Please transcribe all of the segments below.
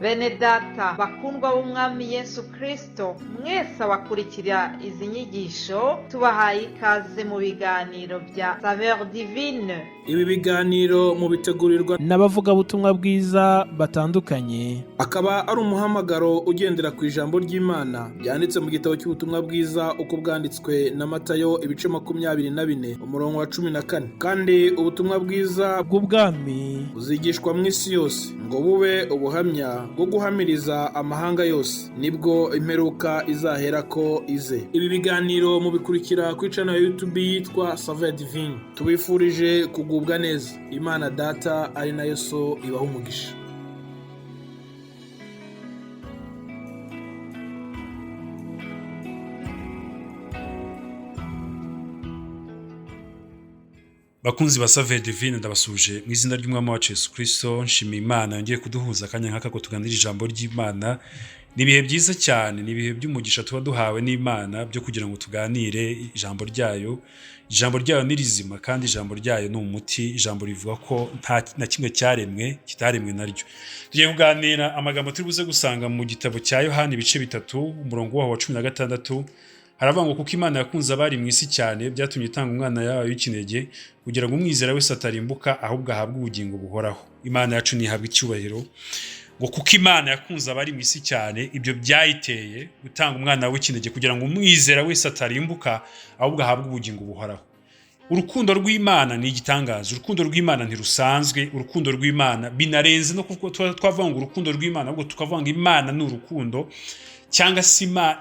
Bene data bakundwa b'Umwami Yesu Kristo, mwese abakurikira izi nyigisho, tubahaye ikaze mu biganiro bya Saveur Divine. Ibi biganiro mubitegurirwa n'abavugabutumwa bwiza batandukanye, akaba ari umuhamagaro ugendera ku ijambo ry'Imana ryanditse mu gitabo cy'ubutumwa bwiza uko bwanditswe na Matayo, ibice 24, umurongo wa 14. Kandi ubutumwa bwiza bw'ubwami buzigishwa mu isi yose ngo bube ubuhamya bwo guhamiriza amahanga yose, nibwo imperuka izaherako ize. Ibi biganiro mubikurikira kuri channel ya YouTube yitwa Saveur Divine. Tubifurije kugubwa neza. Imana Data ari nayo So ibaha umugisha. Bakunzi ba Saveur Divine, ndabasuje mu izina ry'Umwami wacu Yesu Kristo. Nshimiye Imana yongeye kuduhuza akanya nk'aka ko tuganira ijambo ry'Imana. Ni ibihe byiza cyane, ni ibihe by'umugisha tuba duhawe n'Imana byo kugira ngo tuganire ijambo ryayo. Ijambo ryayo ni rizima kandi ijambo ryayo ni umuti. Ijambo rivuga ko nta na kimwe cyaremwe kitaremwe naryo. Tugiye kuganira amagambo turi buze gusanga mu gitabo cya Yohani, ibice 3, umurongo waho wa 16. Haravuga ngo: "Kuko Imana yakunze abari mu isi cyane, byatumye itanga umwana yayo w'ikinege, kugira ngo umwizera wese atarimbuka, ahubwo ahabwe ubugingo buhoraho." Imana yacu ntihabwe icyubahiro. Ngo kuko Imana yakunze abari mu isi cyane, ibyo byayiteye gutanga umwana w'ikinege kugira ngo umwizera wese atarimbuka, ahubwo ahabwe ubugingo buhoraho. Urukundo rw'Imana ni igitangaza. Urukundo rw'Imana ntirusanzwe. Urukundo rw'Imana binarenze no kuko twavuga ngo urukundo rw'Imana, ahubwo tukavuga ngo Imana ni urukundo, cyangwa se Imana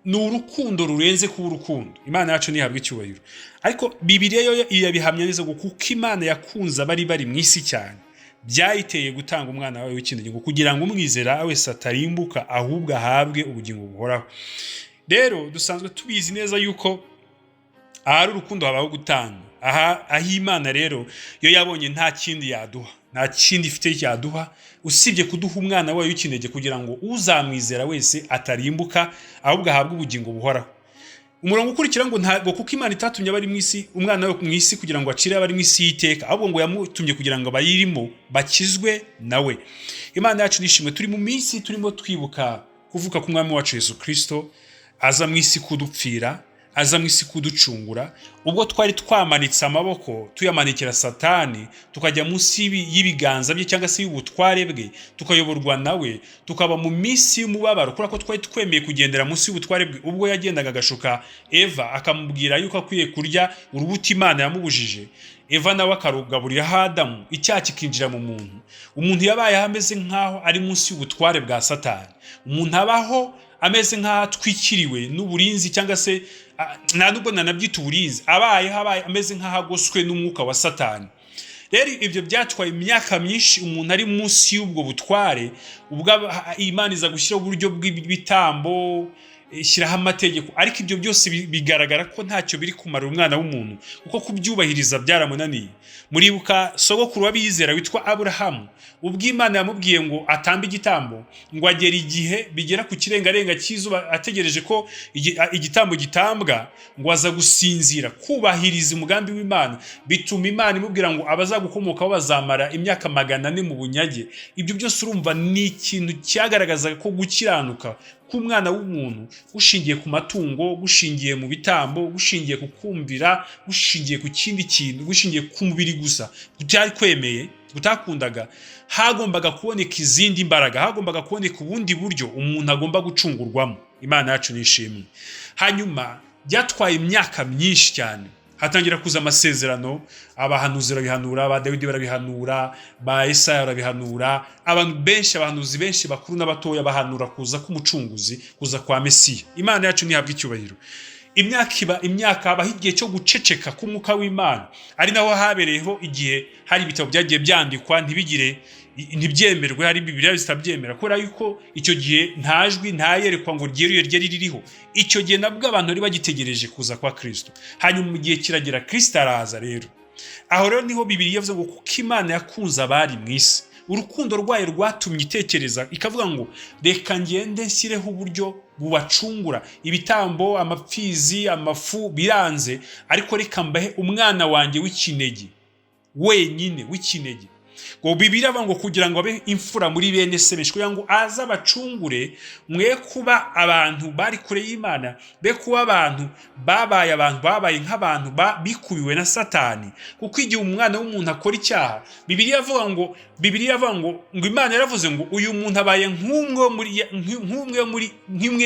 ni urukundo rurenze kuba urukundo. Imana yacu ntihabwa icyubahiro. Ariko Bibiliya yo irabihamya neza ngo kuko Imana yakunze abari bari mu isi cyane, byayiteye gutanga umwana wawe w'ikinege ngo kugira ngo umwizera wese atarimbuka, ahubwo ahabwe ubugingo buhoraho. Rero dusanzwe tubizi neza yuko ahari urukundo habaho gutanga. Aha aho Imana rero yo yabonye nta kindi yaduha, nta kindi ifite yaduha usibye kuduha umwana wayo w'ikinege, kugira ngo uzamwizera wese atarimbuka, ahubwo ahabwe ubugingo buhoraho. Umurongo ukurikira ngo ntabwo kuko Imana itatumye abari mu isi umwana we mu isi kugira ngo acire abari mu isi y'iteka, ahubwo ngo yamutumye kugira ngo abayirimo bakizwe nawe. Imana yacu nishimwe. Turi mu minsi turimo twibuka kuvuka k'Umwami wacu Yesu Kristo, aza mu isi kudupfira, aza mu isi kuducungura. Ubwo twari twamanitse amaboko tuyamanikira Satani, tukajya munsi y'ibiganza bye cyangwa se y'ubutware bwe, tukayoborwa nawe, tukaba mu minsi y'umubabaro kubera ko twari twemeye kugendera munsi y'ubutware bwe. Ubwo yagendaga agashuka Eva, akamubwira yuko akwiye kurya urubuto Imana yamubujije, Eva nawe akarugaburira Adamu, icyaha kikinjira mu muntu. Umuntu yabayeho ameze nk'aho ari munsi y'ubutware bwa Satani. Umuntu abaho ameze nk'aho atwikiriwe n'uburinzi, cyangwa se nta nubwo nanabyita uburinzi, abayeho abaye ameze nk'aho agoswe n'umwuka wa Satani. Rero ibyo byatwaye imyaka myinshi umuntu ari munsi y'ubwo butware. Ubwo Imana iza gushyiraho uburyo bw'ibitambo, ishyiraho amategeko, ariko ibyo byose bigaragara ko ntacyo biri kumara umwana w'umuntu, kuko kubyubahiriza byaramunaniye. Muribuka sogokuru w'abizera witwa Aburahamu, ubwo Imana yamubwiye ngo atambe igitambo, ngo agera igihe bigera ku kirengarenga cy'izuba ategereje ko igitambo gitambwa, ngo aza gusinzira. Kubahiriza umugambi w'Imana bituma Imana imubwira ngo abazagukomokaho bazamara imyaka 400 mu bunyage. Ibyo byose urumva ni ikintu cyagaragazaga ko gukiranuka k'umwana w'umuntu gushingiye ku matungo, gushingiye mu bitambo, gushingiye ku kumvira, gushingiye ku kindi kintu, gushingiye ku mubiri gusa kutari kwemeye, kutakundaga. Hagombaga kuboneka izindi mbaraga, hagombaga kuboneka ubundi buryo umuntu agomba gucungurwamo. Imana yacu nishimwe. Hanyuma byatwaye imyaka myinshi cyane, hatangira kuza amasezerano. Abahanuzi barabihanura, ba Dawidi barabihanura, ba Esaya barabihanura, abantu benshi, abahanuzi benshi bakuru n'abatoya bahanura kuza k'umucunguzi, kuza kwa Mesiya. Imana yacu ntihabwe icyubahiro. Imyaka iba imyaka, habaho igihe cyo guceceka k'umwuka w'Imana, ari naho habereyeho igihe hari ibitabo byagiye byandikwa ntibigire, ntibyemerwe, hari Bibiliya zitabyemera, kubera yuko icyo gihe nta jwi, nta yerekwa ngo ryeruye ryari ririho. Icyo gihe nabwo abantu bari bagitegereje kuza kwa Kristo. Hanyuma mu gihe kiragera, Kristo araza. Rero aho rero niho Bibiliya yavuze ngo kuko Imana yakunze abari mu isi. Urukundo rwayo rwatumye itekereza ikavuga ngo reka ngende nshyireho uburyo bubacungura. Ibitambo, amapfizi, amafu biranze, ariko reka mbahe umwana wanjye w'ikinege wenyine w'ikinege. Ngo Bibiliya avuga ngo kugira ngo abe imfura muri bene se benshi, kugira ngo aze abacungure, mwe kuba abantu bari kure y'Imana, be kuba abantu babaye abantu babaye nk'abantu bikubiwe na Satani. Kuko igihe umwana w'umuntu akora icyaha, Bibiliya avuga ngo Imana yaravuze ngo uyu muntu abaye nk'umwe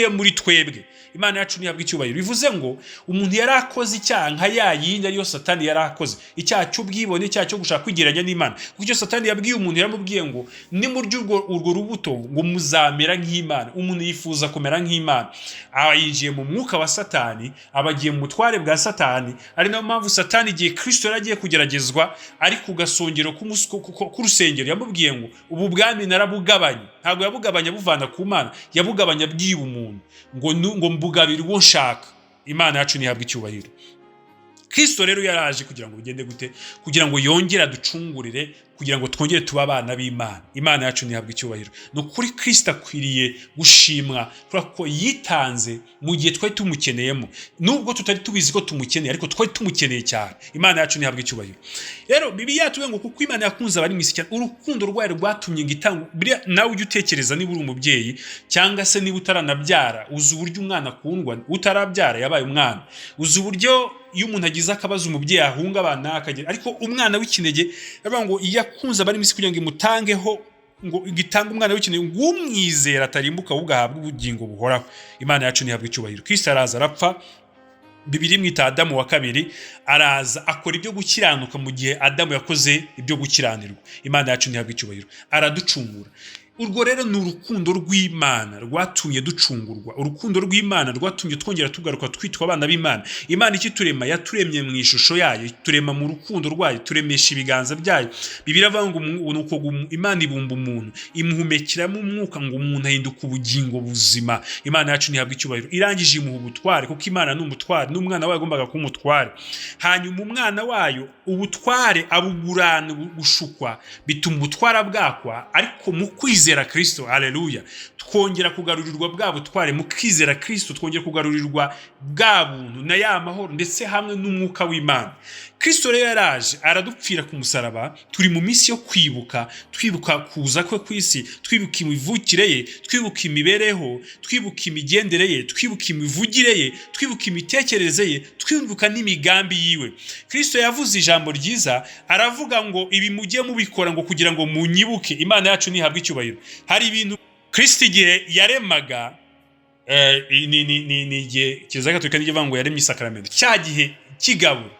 muri twebwe. Imana yacu ntihabwa icyubahiro. Bivuze ngo umuntu yari akoze icyaha nka ya yindi ariyo Satani yari akoze, icyaha cy'ubwibone, icyaha cyo gushaka kwigereranya n'Imana. Kuko icyo Satani yabwiye umuntu, yaramubwiye ngo nimurya urwo rubuto ngo muzamera nk'Imana. Umuntu yifuza kumera nk'Imana, aba yinjiye mu mwuka wa Satani, aba agiye mu butware bwa Satani. Ari nayo mpamvu Satani, igihe Kristo yari agiye kugeragezwa ari ku gasongero k'urusengero, yamubwiye ngo ubu bwami narabugabanye. Ntabwo yabugabanya buvana ku Mana, yabugabanya bwiba umuntu, ngo mbugabire uwo nshaka. Imana yacu ntihabwa icyubahiro. Kristo rero yaraje kugira ngo bigende gute? Kugira ngo yongere aducungurire, kugira ngo twongere tube abana b'Imana. Imana yacu ntihabwa icyubahiro. Ni ukuri Kristo akwiriye gushimwa kubera ko yitanze mu gihe twari tumukeneyemo, nubwo tutari tubizi ko tumukeneye, ariko twari tumukeneye cyane. Imana yacu ntihabwa icyubahiro. Rero Bibiliya yatubwiye ngo kuko Imana yakunze abari mu isi cyane, urukundo rwayo rwatumye ngo itanga. Buriya nawe ujye utekereza, niba uri umubyeyi cyangwa se niba utaranabyara, uzi uburyo umwana akundwa. Utarabyara yabaye umwana, uzi uburyo iyo umuntu agize akabazo umubyeyi ahungabana akagira. Ariko umwana w'ikinege, aravuga ngo iyo akunze abari mu isi kugira ngo imutangeho, ngo itange umwana w'ikinege, ngo umwizera atarimbuka ahubwo ahabwe ubugingo buhoraho. Imana yacu ntihabwa icyubahiro. Kristo araza arapfa. Bibiliya imwita Adamu wa kabiri. Araza akora ibyo gukiranuka mu gihe Adamu yakoze ibyo gukiranirwa. Imana yacu ntihabwa icyubahiro. Araducungura. Urwo rero ni urukundo rw'Imana rwatumye ducungurwa, urukundo rw'Imana rwatumye twongera tugaruka twitwa abana b'Imana. Imana ikiturema yaturemye mu ishusho yayo, turema mu rukundo rwayo, turemesha ibiganza byayo. Bibiliya iravuga ngo nuko Imana ibumba umuntu, imuhumekeramo umwuka, ngo umuntu ahinduka ubugingo buzima. Imana yacu ntihabwa icyubahiro. Irangije imuha ubutware, kuko Imana ni umutware, n'umwana wayo yagombaga kuba umutware. Hanyuma umwana wayo ubutware abugurana gushukwa, bituma ubutwara bwakwa. Ariko mu kwizera Kristo, haleluya, twongera kugarurirwa bwa butware. Mu kwizera Kristo twongera kugarurirwa bwa buntu na ya mahoro, ndetse hamwe n'umwuka w'Imana. Kristo rero yaraje aradupfira ku musaraba. Turi mu minsi yo kwibuka, twibuka kuza kwe ku isi, twibuka imivukire ye, twibuka imibereho, twibuka imigendere ye, twibuka imivugire ye, twibuka imitekerereze ye, twibuka n'imigambi yiwe. Kristo yavuze ijambo ryiza, aravuga ngo ibi mujye mubikora ngo kugira ngo munyibuke. Imana yacu ntihabwe icyubahiro. Hari ibintu Kristo igihe yaremaga, ni igihe Kiliziya Gatolika nijya ivuga ngo yaremye isakaramento, cya gihe cy'igaburo,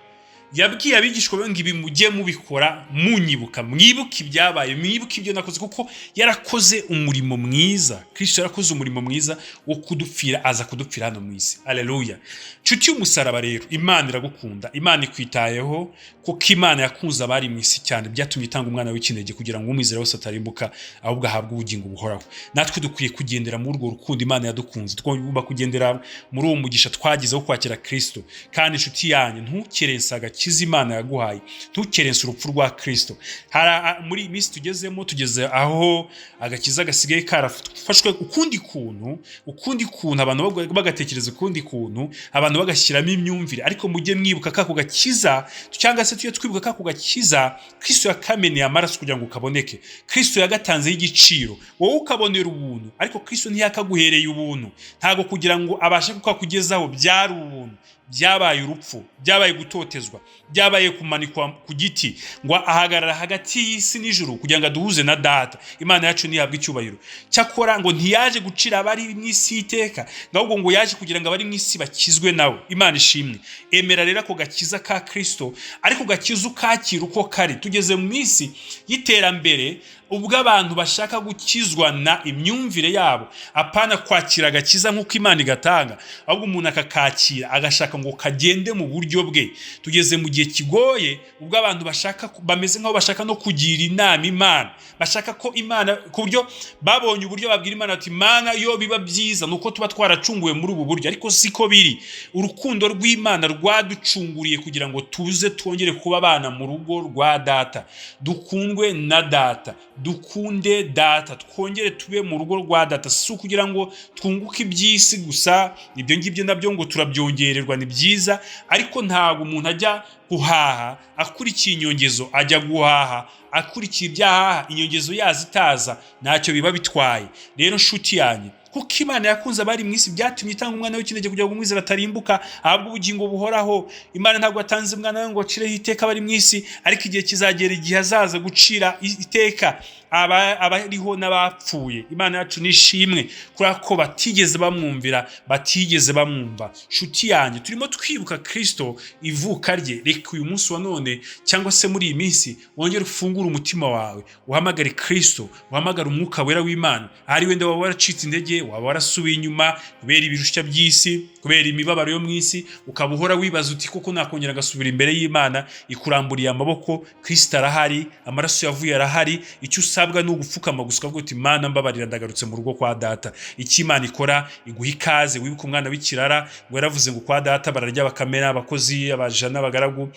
yabwiye abigishwa be ngo ibi mujye mubikora munyibuka, mwibuke ibyabaye, mwibuke ibyo nakoze. Kuko yarakoze umurimo mwiza. Kristo yarakoze umurimo mwiza wo kudupfira, aza kudupfira hano mu isi. Aleluya! Nshuti y'umusaraba rero, Imana iragukunda, Imana ikwitayeho. Kuko Imana yakunze abari mu isi cyane, byatumye itanga umwana w'ikinege, kugira ngo umwizera wese atarimbuka ahubwo ahabwe ubugingo buhoraho. Natwe dukwiye kugendera muri urwo rukundo Imana yadukunze, tugomba kugendera muri uwo mugisha twagize wo kwakira Kristo. Kandi inshuti yanyu, ntukerense agakiza Imana yaguhaye, ntukerense urupfu rwa Kristo. Hari muri iyi minsi tugezemo, tugeze aho agakiza gasigaye karafashwe ukundi kuntu, ukundi kuntu abantu bagatekereza ukundi kuntu, abantu bagashyiramo imyumvire. Ariko mujye mwibuka kako gakiza, cyangwa se tujye twibuka kako gakiza Kristo yakameneye amaraso kugira ngo kaboneke. Kristo yagatanzeho igiciro, wowe ukabonera ubuntu, ariko Kristo ntiyakaguhereye ubuntu. Ntabwo kugira ngo abashe kukakugezaho byari ubuntu, byabaye urupfu, byabaye gutotezwa, byabaye kumanikwa ku giti, ngo ahagarara hagati y'isi n'ijuru kugira ngo aduhuze na Data. Imana yacu ntihabwe icyubahiro. Cyakora ngo ntiyaje gucira abari mu isi iteka, ngo ahubwo ngo yaje kugira ngo abari mu isi bakizwe nawe. Imana ishimwe. Emera rero ako gakiza ka Kristo, ariko gakiza ukakira uko kari. Tugeze mu isi y'iterambere, ubwo abantu bashaka gukizwa na imyumvire yabo, apana kwakira agakiza nk'uko Imana igatanga, ahubwo umuntu akakakira agashaka ngo kagende mu buryo bwe. Tugeze mu gihe kigoye, ubwo abantu bashaka, bameze nk'aho bashaka no kugira inama Imana, bashaka ko Imana, ku buryo babonye uburyo babwira Imana ati: "Imana, iyo biba byiza nuko tuba twaracunguwe muri ubu buryo." Ariko siko biri. Urukundo rw'Imana rwaducunguriye kugira ngo tuze twongere kuba abana mu rugo rwa Data, dukundwe na Data, dukunde Data, twongere tube mu rugo rwa Data. Si ukugira ngo twunguke iby'isi gusa, ibyo ngibyo nabyo ngo turabyongererwa, ni byiza, ariko ntabwo umuntu ajya guhaha akurikiye inyongezo, ajya guhaha akurikiye ibyahaha, inyongezo yaza itaza, ntacyo biba bitwaye. Rero nshuti yanjye, kuko Imana yakunze abari mu isi, byatumye itanga umwana w'ikinege kugira ngo umwizera atarimbuka, ahabwe ubugingo buhoraho. Imana ntabwo yatanze umwana we ngo acireho iteka abari mu isi, ariko igihe kizagera, igihe azaza gucira iteka abariho n'abapfuye. Imana yacu nishimwe kubera ko batigeze bamwumvira, batigeze bamwumva. Nshuti yanjye, turimo twibuka Kristo, ivuka rye. Reka uyu munsi wa none, cyangwa se muri iyi minsi, wongere ufungure umutima wawe, uhamagare Kristo, uhamagare Umwuka Wera w'Imana. Ahari wenda waba waracitse intege, waba warasubiye inyuma kubera ibirushya by'isi, kubera imibabaro yo mu isi, ukaba uhora wibaza uti: "Koko nakongera agasubira imbere y'Imana?" Ikuramburiye amaboko. Kristo arahari, amaraso yavuye arahari. Icyo usabwa ni ugupfukama gusa, ukavuga uti: "Imana, mbabarira, ndagarutse mu rugo kwa Data." Icyo Imana ikora, iguha ikaze. Wibuke umwana w'ikirara ngo yaravuze ngo: "Kwa data bararya bakamera, abakozi, abaja n'abagaragu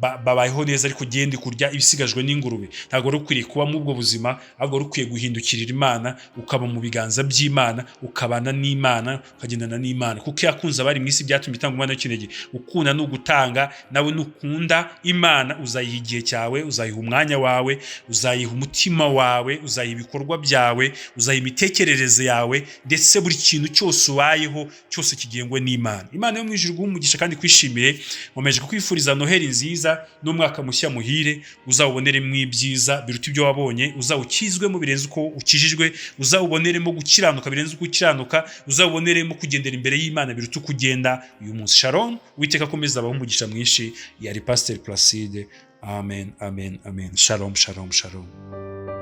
babayeho neza, ariko ugende kurya ibisigajwe n'ingurube." Ntabwo wari ukwiriye kuba muri ubwo buzima, ahubwo wari ukwiye guhindukirira Imana, ukaba mu biganza by'Imana, ukabana n'Imana, ukagendana n'Imana. Kuko yakunze abari mu isi, byatumye itanga umwana w'ikinege. Gukunda ni ugutanga. Nawe nukunda Imana, uzayiha igihe cyawe, uzayiha umwanya wawe, uzayiha umutima wawe, uzayiha ibikorwa byawe, uzayiha imitekerereze yawe, ndetse buri kintu cyose ubayeho cyose kigengwe n'Imana. Imana yo mu ijuru iguhe umugisha kandi kwishimiye. Nkomeje kukwifuriza Noheli nziza n'umwaka mushya muhire. Uzawuboneremo ibyiza biruta ibyo wabonye, uzawukizwemo birenze uko ukijijwe, uzawuboneremo gukiranuka birenze uko ukiranuka, uzawuboneremo kugendera imbere y'Imana biruta uko ugenda uyu munsi. Shalom, Uwiteka akomeza abahe umugisha mwinshi. Yari Pasiteri Placide. Amen, amen, amen. Shalom, shalom, shalom.